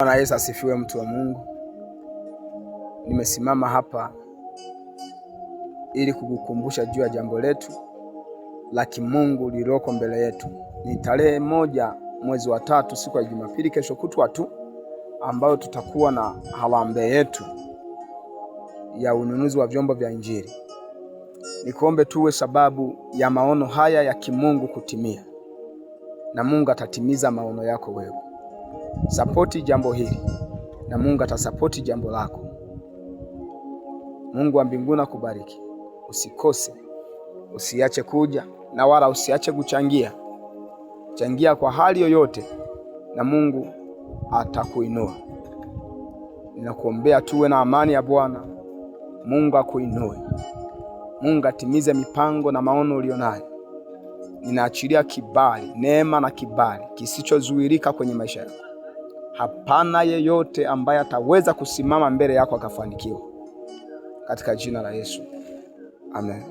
Bwana Yesu asifiwe, mtu wa Mungu. Nimesimama hapa ili kukukumbusha juu ya jambo letu la kimungu lililoko mbele yetu. Ni tarehe 1 mwezi wa 3, siku ya Jumapili, kesho kutwa tu, ambayo tutakuwa na harambee yetu ya ununuzi wa vyombo vya Injili. Nikuombe tuwe sababu ya maono haya ya kimungu kutimia, na Mungu atatimiza maono yako wewe. Sapoti jambo hili na Mungu atasapoti jambo lako. Mungu wa mbinguni akubariki. Usikose, usiache kuja na wala usiache kuchangia. Changia kwa hali yoyote na Mungu atakuinua. Ninakuombea tuwe na amani ya Bwana. Mungu akuinue. Mungu atimize mipango na maono ulionayo. Ninaachilia kibali, neema na kibali kisichozuilika kwenye maisha yako. Hapana yeyote ambaye ataweza kusimama mbele yako akafanikiwa, katika jina la Yesu, amen.